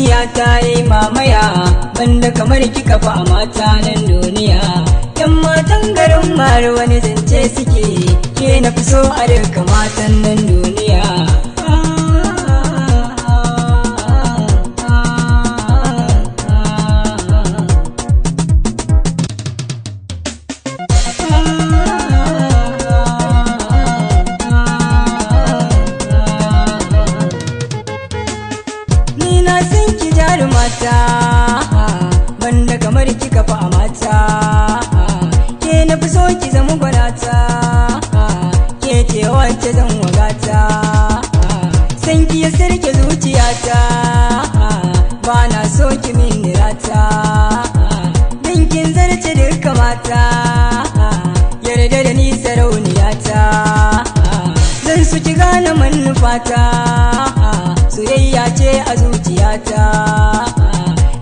Zuciya ta yi mamaya, banda kamar kika fa a mata nan duniya. Yan matan garin mara wani zance suke, ke na fi so a duka matan nan duniya. Ni na san ki jarumata, banda kamar kika fa a mata. Ke na fi so ki zama gwanata, ke ce wacce zan wagata. San ki ya sarke zuciyata, ba na so ki min rata. Dan kin zarce duka mata, yarda da ni sarauniyata. Zan so ki gane manufata, soyayya ce a zuciyata.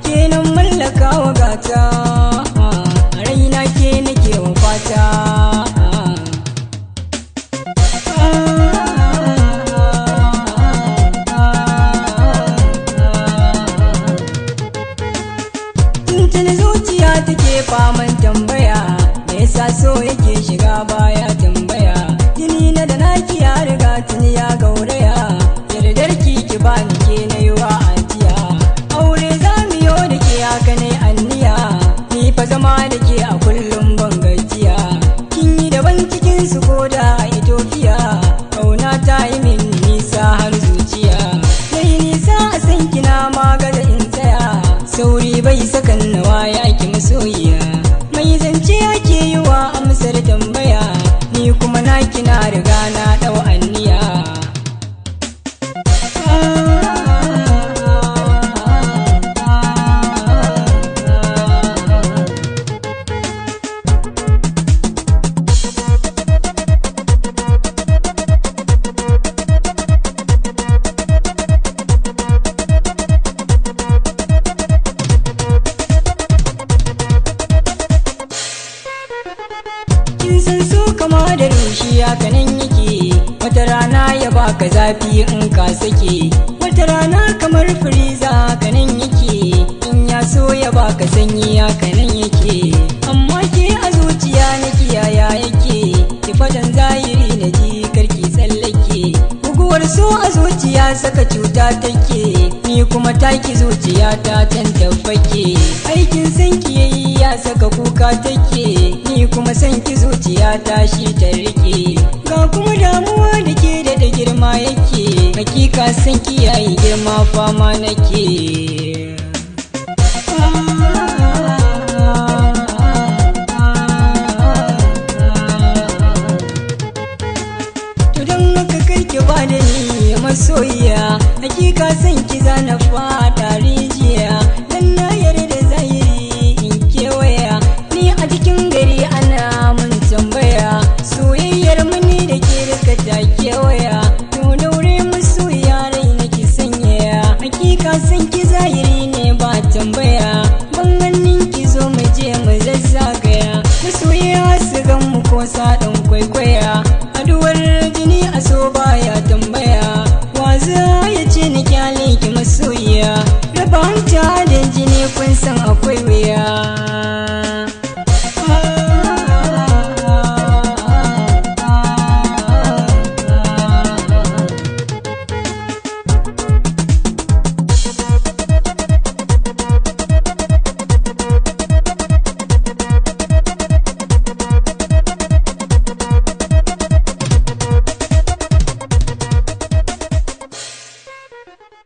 Kenan mallaka wa gata, a raina ke nake wa fata. Tuntuni zuciya take faman tambaya, me yasa so yake shiga baya tambaya. Jini na da naki ya riga tuni ya gauraya, yardar ki ki bani ke na yi wa ajiya. Aure za mu yo da ke haka ne anniya, ni fa zama da ke a kullum ban gajiya. Kin yi daban cikin su koda a Ethiopia, kauna ta yi min nisa har zuciya. Nai nisa a san kina magaza in tsaya, sauri bai sakan nawa ya ki masoyiya. Mai zance ake yi wa amsar tambaya, ni kuma na kina riga na dau anniya. Kin san so kama da rushi haka nan yake, wata rana ya baka zafi in ka sake, wata rana kamar firiza haka nan yake, in ya so ya baka sanyi haka nan yake. Amma ke a zuciya na kiyaya yake, ki fadan zahiri na ji karki tsallake. Buguwar so a zuciya saka cuta take, ni kuma taki zuciya ta can tafake. Aikin san ki yayi ya saka kuka take, ni kuma san ki zuciya ta shi ta rike. Ga kuma damuwa da ke da girma yake, hakika san ki yayi girma fama nake. To don haka karki ba da ni masoyiya, hakika san ki zana fada rijiya. Dan na yarda zahiri in kewaya, ni a cikin gari ana mun tambaya. Soyayyar muni da ke duka ta kewaya, to daure masoyiya rai nake sanyaya. Hakika san ki zahiri ne ba tambaya, ban ganin ki zo mu je mu zazzagaya. Masoyiya su gan mu ko sa ɗan kwaikwaya.